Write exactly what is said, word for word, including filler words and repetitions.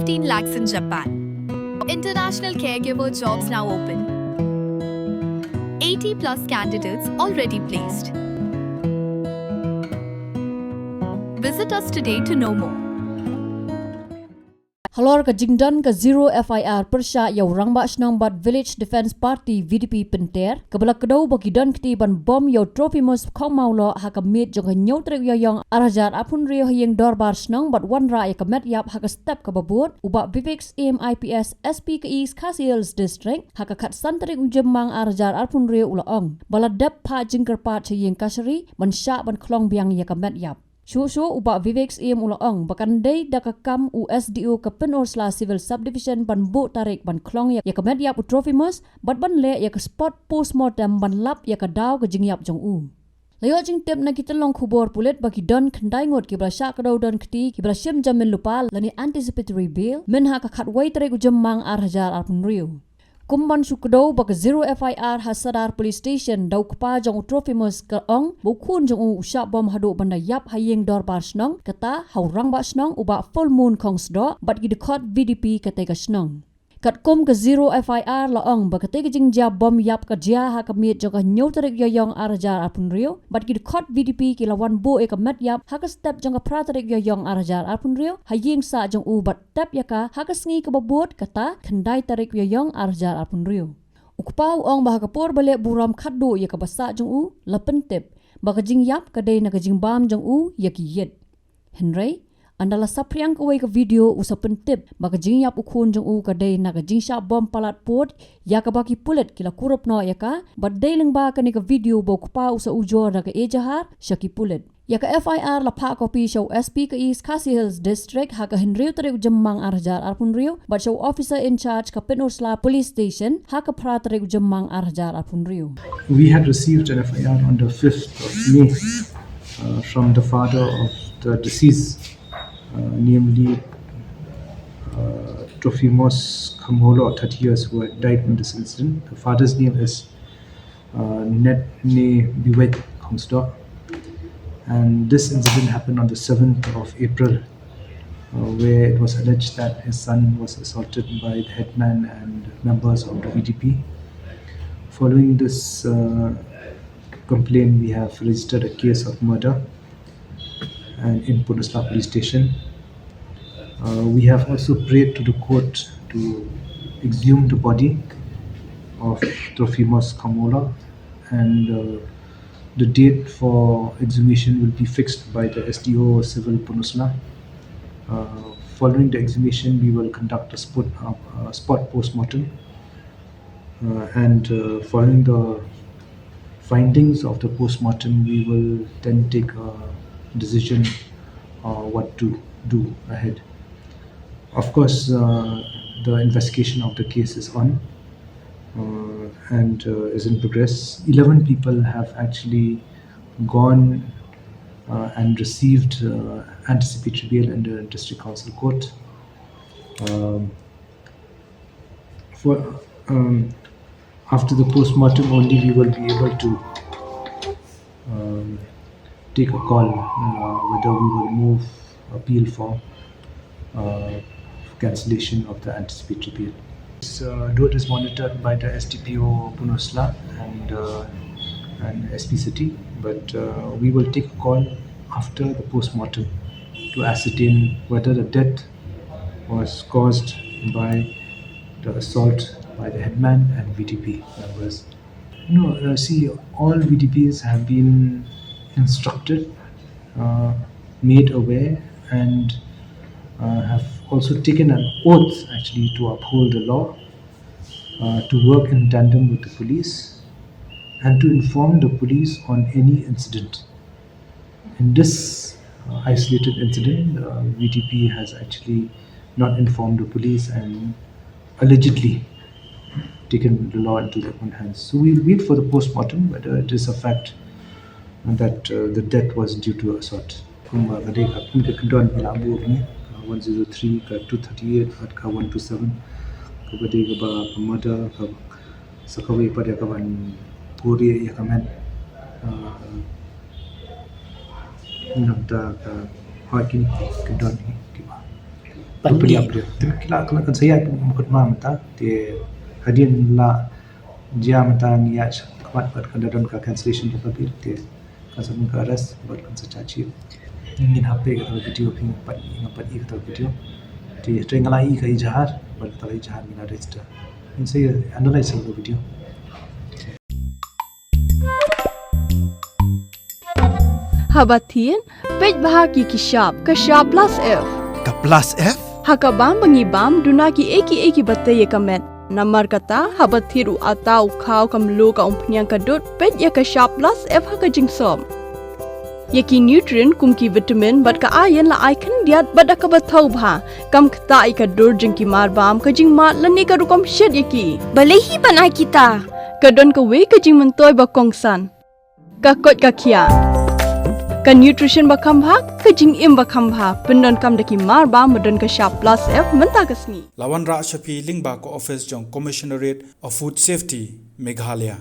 fifteen lakhs in Japan. International caregiver jobs now open. eighty plus candidates already placed. Visit us today to know more. Halor ka jingdon ka zero F I R pyrshah ïa u rangbah shnong bad Village Defence Party V D P pynter, kaba la kdew ba ki don kti ban bom ïa u Trophimus Khongmawloh ha ka miet jong ka hynñiew tarik Ïaïong ar hajar arphew hynriew ha ïing dorbar shnong bad wanrah ïa ka met ïap ha ka step kaba bud, u Bah Vivek Syiem I P S, S P ka East Khasi Hills District, ha ka khatsan tarik u Jymmang ar hajar arphew hynriew u la ong ba la dep phah jingkyrpad sha ïing kashari ban shah ban khlong biang ïa ka met ïap. Shuh shuh u Bah Vivek Syiem u la ong ba kan dei da ka kam u S D O ka Pynursla Civil Subdivision ban buh tarik ban khlong ïa, ïa ka met ïap u Trophimus bad ban leh ïa ka spot postmortem ban lap ïa ka daw ka jingïap jong u. La ïoh jingtip na ki tyllong khubor pulit ba ki don khyndai ngut kiba la shah kdew don kti kiba la shim jamin lypa lane anticipatory bail mynha ka khatwei tarik u Jymmang ar hajar arphew hynriew. Kum ban shu kdew ba ka zero F I R ha Sadar Police Station da u kpa jong u Trophimus ka ong ba u khun jong u u shah bom haduh ban da ïap ha ïing dorbar shnong, kata ha u rangbah shnong u Bah Full Moon Khongsdoh bad ki dkhot V D P katei ka shnong. Katkum ka zero F I R la ong ba katei ka jingjia bom ïap ka jia ha ka miet jong ka hynñiew tarik Ïaïong ar hajar arphew hynriew bad ki dkhot V D P ki la wan buh ïa ka met ïap ha ka step jong ka phra tarik Ïaïong ar hajar arphew hynriew ha ïing sah jong u bad tep ïa ka ha ka sngi kaba bud, kata khyndai tarik Ïaïong ar hajar arphew hynriew. U kpa u ong ba ha ka por ba leh burom khatduh ïa kaba sah jong u la pyntip ba ka jingïap ka dei na ka jingbam jong u ïa ki ïit. Hynrei ynda la saphriang kawei ka video u sa pyntip ba ka jingïap u khun jong u ka dei na ka jingshah bom palat pud ïa kaba ki pulit ki la kurup noh ïa ka, bad dei lyngba kane ka video ba u kpa u sa ujor da ka ejahar sha ki pulit. Ïa ka F I R la phah copy sha u S P ka East Khasi Hills District ha ka hynriew tarik u Jymmang ar hajar arphew hynriew bad sha u officer in charge ka Pynursla Police Station ha ka phra tarik u Jymmang ar hajar arphew hynriew. We had received an F I R on the fifth of May, uh, from the father of the deceased, uh, namely, uh, Trophimus Khongmawloh, thirty years, who had died in this incident. The father's name is uh, Netne Biwet Khongsdoh. And this incident happened on the seventh of April, uh, where it was alleged that his son was assaulted by the headman and members of the V D P. Following this, uh, complaint, we have registered a case of murder and in Pynursla Police Station. Uh, we have also prayed to the court to exhume the body of Trophimus Khongmawloh, and, uh, the date for exhumation will be fixed by the S D O Civil Pynursla. Uh, following the exhumation, we will conduct a spot, uh, a spot postmortem. Uh, and, uh, following the findings of the postmortem, we will then take a decision, uh, what to do ahead. Of course, uh, the investigation of the case is on, uh, and, uh, is in progress. Eleven people have actually gone, uh, and received, uh, anticipatory bail in the District Council Court. Um, for, um, after the postmortem only we will be able to, um, take a call, uh, whether we will move appeal for, uh, cancellation of the anticipatory bail. This, uh, road is monitored by the S D P O Pynursla and, uh, and S P City, but, uh, we will take a call after the postmortem to ascertain whether the death was caused by the assault by the headman and V D P members. No, uh, see, all V D Ps have been instructed, uh, made aware, and, uh, have also taken an oath actually to uphold the law, uh, to work in tandem with the police, and to inform the police on any incident. In this, uh, isolated incident, uh, V D P has actually not informed the police and allegedly taken the law into their own hands. So we'll wait for the postmortem whether it is a fact that, uh, the death was due to assault. Kumba ka dei ka pun ka kyndon ba la buh ne, ka one zero three, ka two thirty-eight, bad ka one two seven. Kaba dei kaba ka murder, ka sa kawei pat ïa kaban puri ïa ka met. Ah, nangta ka hoi kine ki kyndon kiba Pynïap briew. Te ki la, ki la kan sa ïaid mukotduma mynta, te hadien la jia mynta ngi ïaid shakhmat bad kan da don ka cancellation jong ka bill, te kan sa don ka arrest bad kan sa charge sheet. Ngin hap peit kata ka video, phi ngam pat, ngam pat i kata ka video. Te hynrei nga la i ka ejahar, bad kata ka ejahar ngi la register. Ngin sa analyze kata ka video. Haba thied, peit bha ki ki shap, ka shap plus F. Ka plus F? Ha ka bam ba ngi bam, duna ki ei ki ei kiba tei ïa ka met. Namar kata, haba thied u atta, u khaw, ka mluh, ka umphniang, ka dud, peit ïa ka shap plus F ha ka jingsop. Ïa ki nutrient kum ki vitamin bad ka iron la ai khyndiat bad da kaba thaw bha. Kam ktah ïa ka dur jong ki mar bam, ka jingmad lane ka rukom shet ïa ki. Balei hi ban ai kita? Ka don kawei ka jingmyntoi ba kongsan. Ka koit ka khiah. Ka nutrition ba kham bha, ka jingim ba kham bha. Pyndonkam da ki mar bam ba don ka shap plus F mynta ka sngi. La wanrah sha phi lyngba ka office jong Commissionerate of Food Safety, Meghalaya.